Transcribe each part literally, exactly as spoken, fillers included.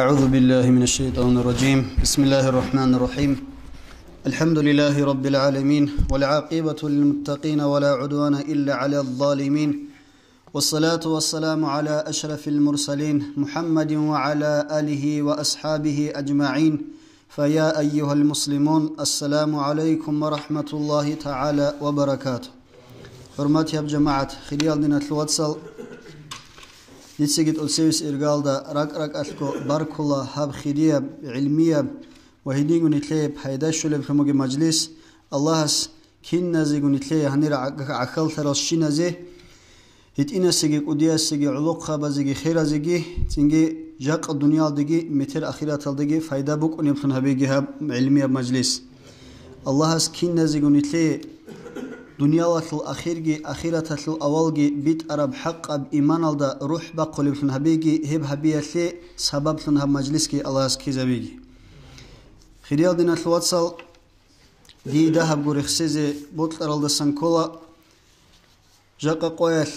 أعوذ بالله من الشيطان الرجيم. بسم الله الرحمن الرحيم. الحمد لله رب العالمين، والعاقبة للمتقين، ولا عدوان إلا على الظالمين. والصلاة والسلام على أشرف المرسلين محمد وعلى آله وأصحابه أجمعين. فيا أيها المسلمون، السلام عليكم ورحمة الله تعالى وبركاته. ХӀурматияб жамагӀат, хириял диналъул вацал, дицаги тӀоцевес иргалда ракӀ-ракӀалъго баркула гьаб хирияб, гӀилмияб ва гьединго нилъее пайда щолеб лъумуги мажлис. Аллагьас киназего нилъее гьанир гӀа-, гӀахьаллъарал щиназе, гьитӀинасеги, кӀудиясеги, гӀолохъабазеги, херазеги, цинги жакъа дуниялдаги, метер ахираталдаги пайда букӀунеблъун гьабеги гьаб гӀилмияб мажлис. Аллагьас киназего нилъее дуниялалъул ахирги, ахираталъул авалги битӀараб хӀакъаб иманалда рухӀ бахъулеблъун гьабеги, гьеб гьабиялъе сабаблъун гьаб мажлисги Аллагьас ккезабеги. Хириял диналъул вацал, дие дагьабго рехсезе бокьаралдасан ккола, жакъа къоялъ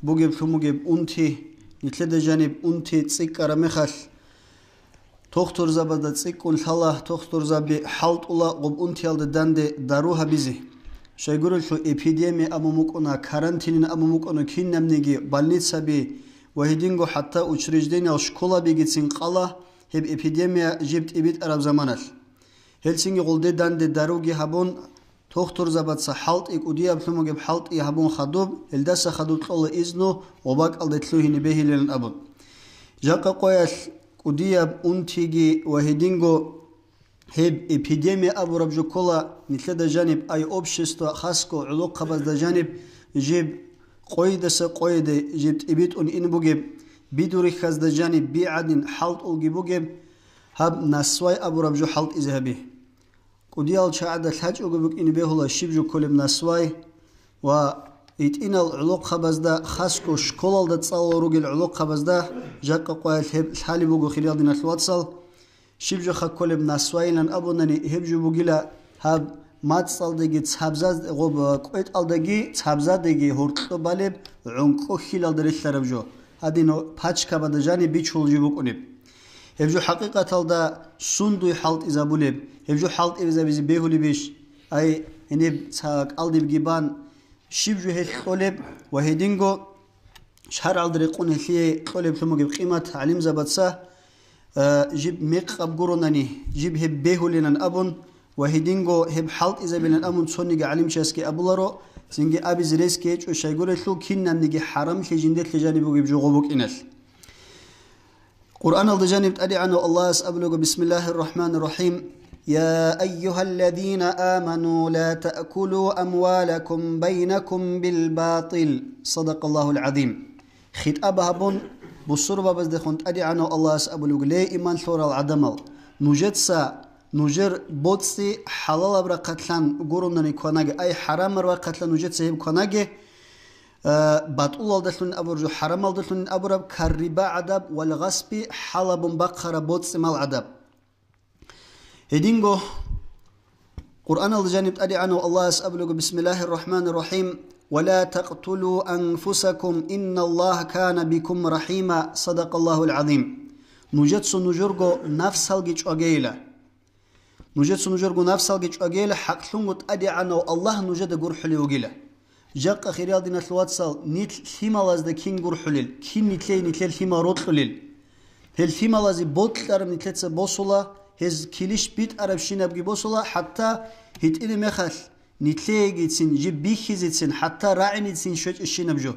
бугеб лъумугеб унти, нилъеда жаниб унти цӀикӀкӀараб мехалъ, тохтурзабазда цӀикӀкӀун лъала, тохтурзаби хӀалтӀула гъоб унтиялда данде дару гьабизе. Щайгурелъул эпидемия абун букӀуна, карантинин абун букӀуна, кинабниги больницаби ва гьединго хӀатта учреждениял, школабигицин къала гьеб эпидемия жиб тӀибитӀараб заманалъ. Гьелцинги гъолде данде даруги гьабун, тохтурзабаца хӀалтӀи, кӀудияб лъумугеб хӀалтӀи гьабун хадуб, гьелдаса хадуб кьола изну гъоб бакӀалде лъугьине бегьилилан абун. Жакъа къоялъ кӀудияб унтиги ва гьединго гьеб эпидемия абураб жо ккола, нилъеда жаниб, ай общество, хасго гӀолохъабазда жаниб, жиб къойидаса къойиде жиб тӀибитӀун ин бугеб, бидурихьазда жаниб би гӀадин хӀалтӀулги бугеб, гьаб насвай абураб жо хӀалтӀизе гьаби. КӀудиял чагӀазда лъачӀого букӀине бегьула щиб жо кколеб насвай ва гьитӀинал гӀолохъабазда, хасго школалда цӀалулел ругел гӀолохъабазда жакъа къоялъ гьеб лъалеб буго, хириял диналъул вацал. Щиб жоха кколеб насвайилан абунани, гьеб жо бугила гьаб мацӀалдаги цабзаз-, гъоб-, кӀветӀалдаги цабзадеги гьоркьоб балеб гӀункӀкӀу хьилалда релълъараб жо, гьадин пачкабада жаниб бичулеб жо букӀунеб. Гьеб жо хӀакъикъаталда сундуй хӀалтӀизабулеб? Гьеб жо хӀалтӀизабизе бегьулебищ? Ай, гьениб ца кӀалдибги бан, щиб жо гьелъ кьолеб ва гьединго шаргӀалда рекъон гьелъие кьолеб лъумугеб къимат гӀалимзабаца, э, жиб мекъаб гуронани, жиб гьеб бегьулилан абун ва гьединго гьеб хӀалтӀизабилан абун цониги гӀалимчиясги абуларо, цинги абизе ресги гьечӀо, щайгурелъул кинабниги хӀарамлъи жинделъе жаниб бугеб жо гъоб букӀиналъ. Къуръаналда жаниб ТӀадегӀанав Аллагьас абулего: «Бисмиллагьир рахӀманир рахӀим. Я айюгьалладина аману, ла таъкулу амвалакум байнакум бил батил». Садакъаллагьул гӀазим. ХитӀаб гьабун, бусурбабаздехун ТӀадегӀанав Аллагьас абулего: «Ле, иман лъурал гӀадамал, нужеца нужер боцӀи хӀалалаб рахъалъан гуронани кванаге, ай, хӀарамаб рахъалъан нужеца гьеб кванаге, э, батӀулалдалъун абураб жо, хӀарамалдалъун абураб, карриба гӀадаб вал гъасби, хӀалабун бахъараб боцӀи-мал гӀадаб». Гьединго Къуръаналда жаниб ТӀадегӀанав Аллагьас абулего: «Бисмиллагьир рахӀманир рахӀим. Ва ла такътулу анфусакум, инналлагьа кана бикум рахӀима». Садакъаллагьул гӀазим. Нужеца нужерго нафсалги чӀвагейила. Нужеца нужерго нафсалги чӀвагейила, хӀакълъунго ТӀадегӀанав Аллагь нужеда гурхӀулев вугила. Жакъа, хириял диналъул вацал, нилъ лъималазда кин гурхӀулел, кин нилъее нилъер лъимал рокьулел? Гьел лъималазе бокьараб нилъеца босула, гьез килищ битӀарабщинабги босула, хӀатта гьитӀинаб мехалъ нилъеегицин жиб бихьизецин, хӀатта рагӀиницин щвечӀищинаб жо.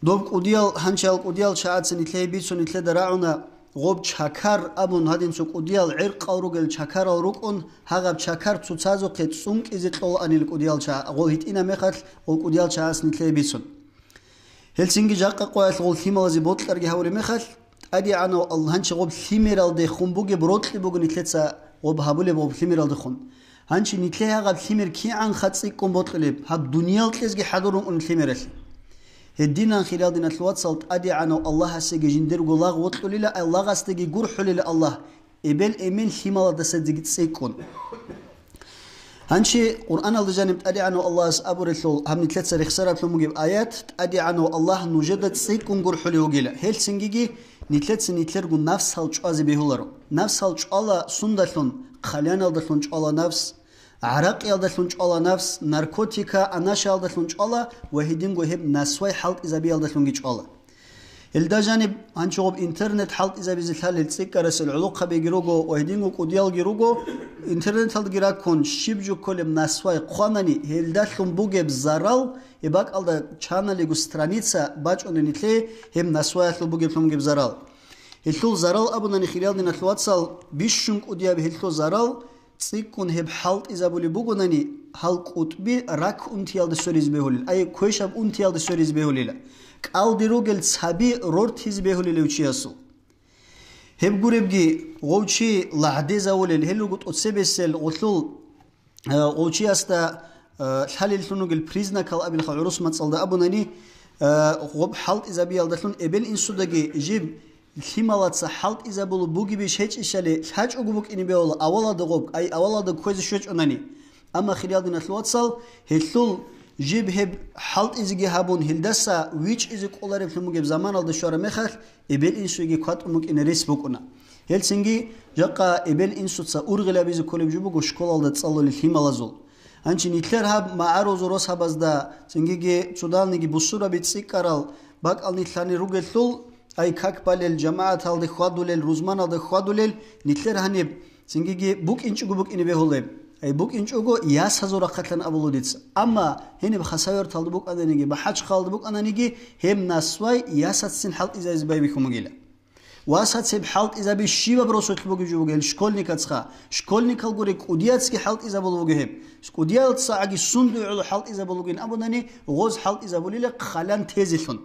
Доб кӀудиял, гьанчал кӀудиял чагӀаца нилъее бицун, нилъеда рагӀуна, гъоб чакар абун, гьадин цо кӀудиял гӀеркъал ругел чакарал рукӀун, гьагъаб чакар цоцазухъе цӀункӀизе кьолаанил кӀудиял чагӀ-, гъол гьитӀинаб мехалъ, гъол кӀудиял чагӀаца нилъее бицун. Гьелцинги жакъа къоялъ гъол лъималазе бокьарги гьавулеб мехалъ, ТӀадегӀанав Аллагь, гьанчи гъоб лъимералдехун бугеб рокьи буго нилъеца гъоб гьабулеб гъоб лъимералдехун. Гьанчи нилъее гьагъаб лъимер кигӀанха цӀикӀкӀун бокьулеб, гьаб дуниялалъезги хӀадурун ун лъимералъе. Гьединан, хириял диналъул вацал, ТӀадегӀанав Аллагьасеги жиндирго лагъ вокьулила, Аллагьасдаги гурхӀулила Аллагь, эбел-эмен лъималадасаги цӀикӀкӀун. Гьанчи Къуръаналда жаниб ТӀадегӀанав Аллагьас абурелъул гьаб нилъеца рехсараблъун бугеб аят: «ТӀадегӀанав Аллагь нужеда цӀикӀкӀун гурхӀулев вугила». Гьелцинги нилъеца нилъерго нафсал чӀвазе бегьуларо. Нафсал чӀвала сундалъун? Хъалияналдалъун чӀвала нафс, гӀаракъиялдалъун чӀвала нафс, наркотика, анашаялдалъун чӀвала ва гьединго гьеб насвай хӀалтӀизабиялдалъунги чӀвала. Гьелда жаниб гьанчо гъоб интернет хӀалтӀизабизе лъалел цӀикӀкӀарасел гӀолохъабиги руго ва гьединго кӀудиялги руго, интернеталдги раккун, щиб жо кколеб насвай хъванани, гьелдалъун бугеб зарал, гьеб бакӀалда чаналего страница бачӀунани лъе гьеб насваялъул бугеблъун бугеб зарал. Гьелъул зарал абунани, хириял диналъул вацал, бищун кӀудияб гьелъул зарал цӀикӀкӀун гьеб хӀалтӀизабулеб бугонани, гьал кӀутӀби рак унтиялде сверизе бегьулел, ай, квешаб унтиялде сверизе бегьулела, кӀалди ругел цаби рортизе бегьулелев чиясул. Гьеб гуребги, гъов чи лагъдезавулел, гьел руго тӀоцебесел гъолъул, э, гъов чиясда, э, лъалеллъун ругел признакал абилха гӀурус мацӀалда абунани, э, гъоб хӀалтӀизабиялдалъун эбел-инсудаги жиб лъималаца хӀалтӀизабулеб бугебищ гьечӀищали лъачӀого букӀине бегьула авалалда гъоб, ай, авалалда кквезе щвечӀунани. Амма, хириял диналъул вацал, гьелъул жиб гьеб хӀалтӀизеги гьабун, гьелдаса вичӀизе кӀолареблъун бугеб заманалда щвараб мехалъ, эбел-инсуеги кватӀун букӀине рес букӀуна. Гьелцинги жакъа эбел-инсуца ургъел гьабизе кколеб жо буго школалда цӀалулел лъималазул. Гьанчи нилъер гьаб магӀарулзул росабазда, цингиги цодалниги бусурбаби цӀикӀкӀарал бакӀал нилъани ругелъул, ай, как балел, жамагӀаталде хьвадулел, рузманалде хьвадулел, нилъер гьаниб, цингиги букӀинчӀого букӀине бегьулеб. Ай, букӀинчӀого ясазул рахъалъан абула дица. Амма гьениб Хасавюрталда букӀананиги, МахӀачхъалда букӀананиги, гьеб насвай ясацин хӀалтӀизабизе байбихьун бугила. Васац гьеб хӀалтӀизаби щибаб росулъ бугеб жо буго гьел школьникацха. Школьникал гури кӀудияцги хӀалтӀизабулеб буго гьеб. КӀудиял цагӀаги сундуе гӀоло хӀалтӀизабулеб бугин абунани, гъоз хӀалтӀизабулила хъалиян тезелъун.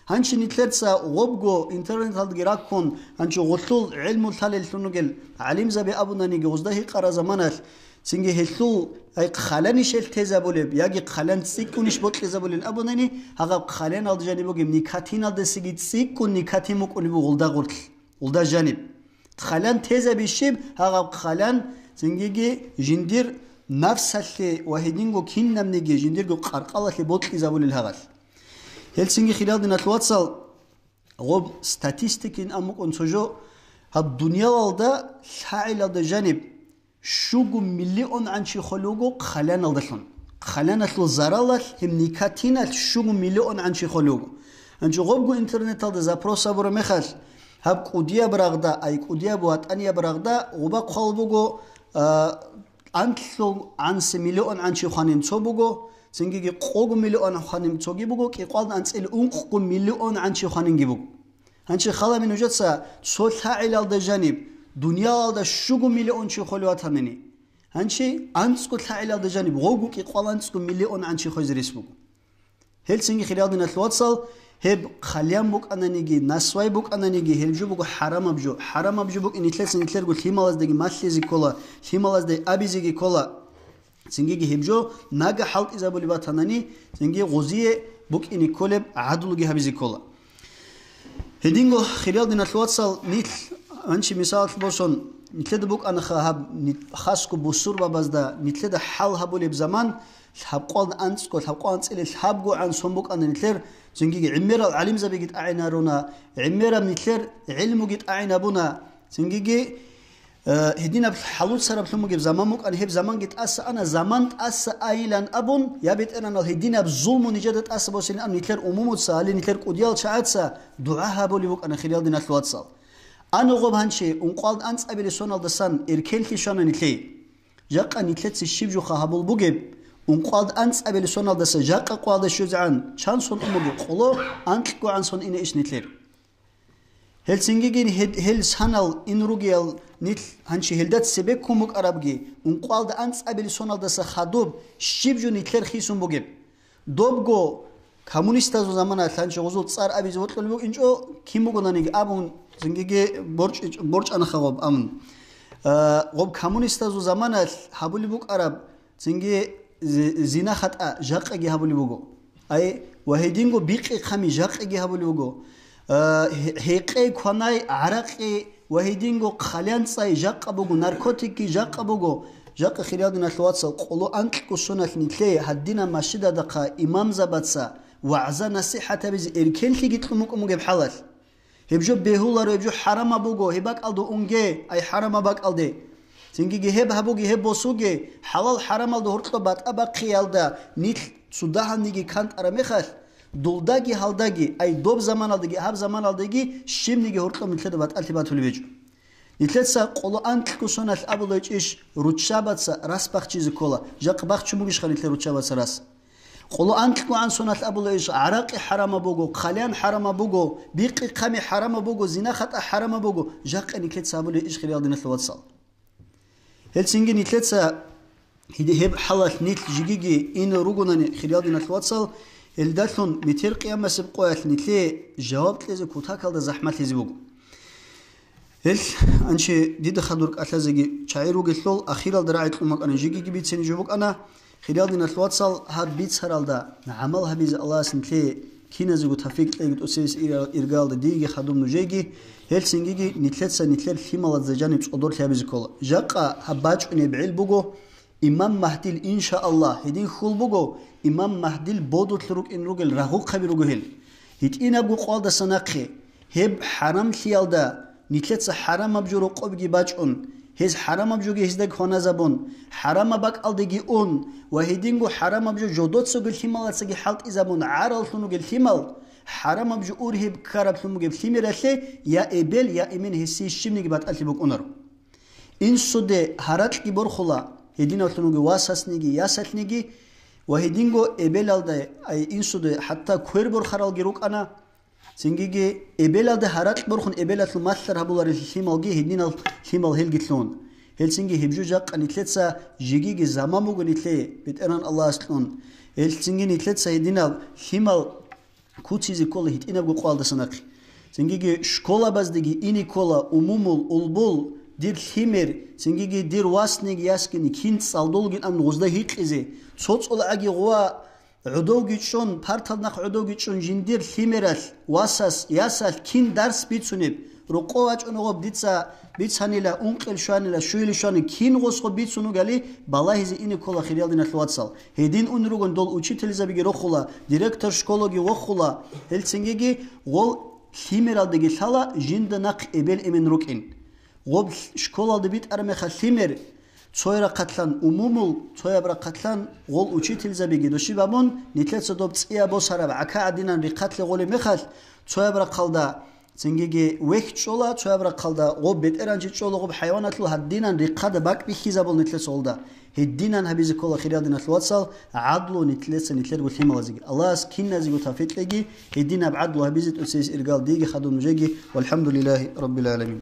Гьанчи нилъерца гъобго интернеталдаги раккун, гьанчи гъолъул гӀелму лъалеллъун ругел гӀалимзаби абунаниги, гъозда гьикъара заманалъ, цинги гьелъул, ай, хъалиянищ гьел тезабулеб, яги хъалиян цӀикӀкӀунищ бокьизабулел абунани, гьагъаб хъалияналда жаниб бугеб никотиналдасаги цӀикӀкӀун никотин букӀунеб буго гъолда гъорлъ, гъолда жаниб. Хъалиян тезаби щиб, гьагъаб хъалиян, цингиги жиндир нафсалъе ва гьединго кинабниги жиндирго къаркъалалъе бокьизабулел гьагъалъ. Гьелцинги, хириял диналъул вацал, гъоб статистикин амукӀун цо жо, гьаб дуниялалда лъагӀелалда жаниб щуго миллион гӀанчи холев вуго хъалияналдалъун. Хъалияналъул заралалъ гьеб никотиналъ щуго миллион гӀанчи холев вуго. Гьанчи гъобго интернеталда запрос абураб мехалъ, гьаб кӀудияб рагъда, ай, кӀудияб ватӀанияб рагъда гъуба хъвал буго, а, анлъго гӀанси миллион гӀанчи хванин цо буго, цингиги къого миллион хванин цоги буго, кӀикъвалда анцӀила ункъго миллион гӀанчи хванинги буго. Гьанчи халами нужеца цо лъагӀелалда жаниб дуниялалда щуго миллион чи холев ватанани. Гьанчи анцӀго лъагӀелалда жаниб гъовго кӀикъвал анцӀго миллион гӀанчи хвезе рес буго. Гьелцинги, хириял диналъул вацал, гьеб хъалиян букӀананиги, насвай букӀананиги, гьел жо буго хӀарамаб жо. ХӀарамаб жо букӀин нилъеца нилъерго лъималаздаги малъизе ккола, лъималазда абизеги ккола. Цингиги гьеб жо нагагь хӀалтӀизабулеб батанани, цинги гъозие букӀине кколеб гӀадлуги гьабизе ккола. Гьединго, хириял диналъул вацал, нилъ гьанчи мисалалъ босун, нилъеда букӀанаха гьаб ни-, хасго бусурбабазда нилъеда хӀал гьабулеб заман, лъабкъван анцӀго, лъабкъван анцӀила лъабгогӀан сон букӀана нилъер, цингиги гӀемерал гӀалимзабиги тӀагӀинаруна, гӀемераб нилъер гӀилмуги тӀагӀинабуна, цингиги Э, гьединаб хӀалуцараблъун бугеб заман букӀана, гьеб заманги тӀаса ана, заман тӀаса айилан абун, я БетӀергьанал, гьединаб зулму нижеда тӀаса босилин абун, нилъер умумуца, гьале нилъер кӀудиял чагӀаца дугӀа гьабулеб букӀана, хириял диналъул вацал. Ана гъоб гьанчи ункъвалда анцӀабилеб соналдасан эркенлъи щвана нилъее. Жакъа нилъеца щиб жоха гьабул бугеб, ункъвалда анцӀабилеб соналдаса жакъа къвалда щвезегӀан чан сон умуги къоло, анкьгогӀан сон ине иш нилъер. Гьелцинги гьел, гьел санал ин ругел нилъ гьанчи гьелда цебеккун букӀарабги, ункъвалда анцӀабилеб соналдаса хадуб щиб жо нилъер хисун бугеб? Добго коммунистазул заманалъ гьанчи гъозул цӀар абизе бокьулеб букӀинчӀо, кин бугонаниги абун, цингиги борчӀи-, борчӀанаха гъоб абун. А, гъоб коммунистазул заманалъ гьабулеб букӀараб Цинги зи-, зина-хатӀа жакъаги гьабулеб буго. Ай, ва гьединго бикъи-хъами жакъаги гьабулеб буго. А, гье-, гьекъей-кванай, гӀаракъи ва гьединго хъалиян цӀай жакъа буго, наркотикги жакъа буго. Жакъа, хириял диналъул вацал, къоло анкьго соналъ нилъее гьадинаб машгьидадахъа имамзабаца вагӀза-насихӀат гьабизе эркенлъиги кьун букӀун бугеб хӀалалъ. Гьеб жо бегьуларо, гьеб жо хӀарамаб буго, гьеб бакӀалда унге, ай хӀарамаб бакӀалде. Цинги гьеб гьабуге, гьеб босуге, хӀалал-хӀарамалда гьоркьоб батӀа бахъиялда нилъ цо дагьабниги кантӀараб мехалъ, дулдаги гьалдаги, ай доб заманалдаги гьаб заманалдаги щибниги гьоркьоб нилъеда батӀалъи батулеб гьечӀо. Нилъеца къоло анкьго соналъ абулеб гьечӀищ руччабаца рас бахчизе ккола, жакъа бахчун бугищха нилъер руччабаца рас? Къоло анкьгогӀан соналъ абулеб гьечӀищ гӀаракъи хӀарамаб буго, хъалиян хӀарамаб буго, бикъи-хъами хӀарамаб буго, зина-хатӀа хӀарамаб буго, жакъа нилъеца абулеб гьечӀищ, хириял диналъул вацал? Гьелцинги нилъеца гьеб хӀалалъ нилъ жигиги инел ругонани, хириял диналъул вацал, гьелдалъун метер къиямасеб къоялъ нилъее жаваб кьезе кутакалда захӀмалъизе буго. Гьел, анчи дида хадур кӀалъазеги чагӀи ругелъул, ахиралда рагӀи кьун букӀана, жигиги бицине жо букӀана. Хириял диналъул вацал, гьаб бицаралда гӀамал гьабизе Аллагьас нилъее киназего тавфикъ кьеги тӀоцебесеб ир-, иргалда диеги хадуб нужееги. Гьелцинги нилъеца нилъер лъималазда жаниб цӀодорлъи гьабизе ккола. Жакъа гьаб бачӀунеб гӀел буго, имам Магьдил, иншааллагь, гьедин хьул буго, имам Магьдил бодулъ рукӀин ругел рагъухъаби руго гьел. ГьитӀинабго къоялдаса нахъе, гьеб хӀарамлъиялда нилъеца хӀарамаб жо рокъобги бачӀун, гьез хӀарамаб жоги гьезда кваназабун, хӀарамаб бакӀалдеги ун ва гьединго хӀарамаб жо жодоцаго лъималацаги хӀалтӀизабун гӀараллъун ругел лъимал, хӀарамаб жо ургьиб ккараблъун бугеб лъимералъе я эбел, я эмен гьесие щибниги батӀалъи букӀунаро. Инсуде гьаракьги борхула, гьединавлъун вугев васасниги, ясалъниги, ва гьединго эбелалда, ай, инсуде хӀатта квер борхаралги рукӀана. Цингиги эбелалда гьаракь борхун, эбелалъул малъар гьабуларел лъималги гьединал лъимал гьелги лъун. Гьелцинги гьеб жо жакъа нилъеца жигиги заман буго нилъее, БетӀергьан Аллагьас кьун. Гьелцинги нилъеца гьединал лъимал куцизе ккола гьитӀинабго къоялдаса нахъе. Цингиги школабаздеги ине ккола умумул, улбул, дир лъимер, цингиги дир васниги ясгини кин цӀалдолгин абун гъузда гьикъизе, цо цӀолгӀаги гъуа гӀодовги чӀун, партал нахъ гӀодовги чӀун жиндир лъимералъ, васас, ясалъ кин дарс бицунеб, рокъов вачӀун гъоб дица бицанила, ункъел щванила, щуйил щванила, кин гъосго бицун вугали, балагьизе ине ккола, хириял диналъул вацал. Гьедин ун ругон дол учительзабиги рохула, директор школаги вохула, гьелцингиги гъол лъимералдаги лъала жинда нахъ эбел-эмен рукӀин. Гъоб школалда битӀараб мехалъ лъимер, цояб рахъалъан умумул, цояб рахъалъан гъол учительзабиги дошиб абун, нилъеца доб цӀия босараб гӀака гӀадинан рихъалъе гъолеб мехалъ, цояб рахъалда цингиги вехь чӀола, цояб рахъалда гъоб бетӀергьанчи чӀола, гъоб хӀайваналъул гьадинан рихъада бакӀ бихьизабул нилъеца гъолда. Гьединан гьабизе ккола, хириял диналъул вацал, гӀадлу нилъеца нилъерго лъималазеги. Аллагьас киназего тавфикъ кьеги, гьединаб гӀадлу гьабизе тӀоцебесеб иргал диеги хадуб нужеги. ВалхӀамдулиллагьи раббил гӀаламин.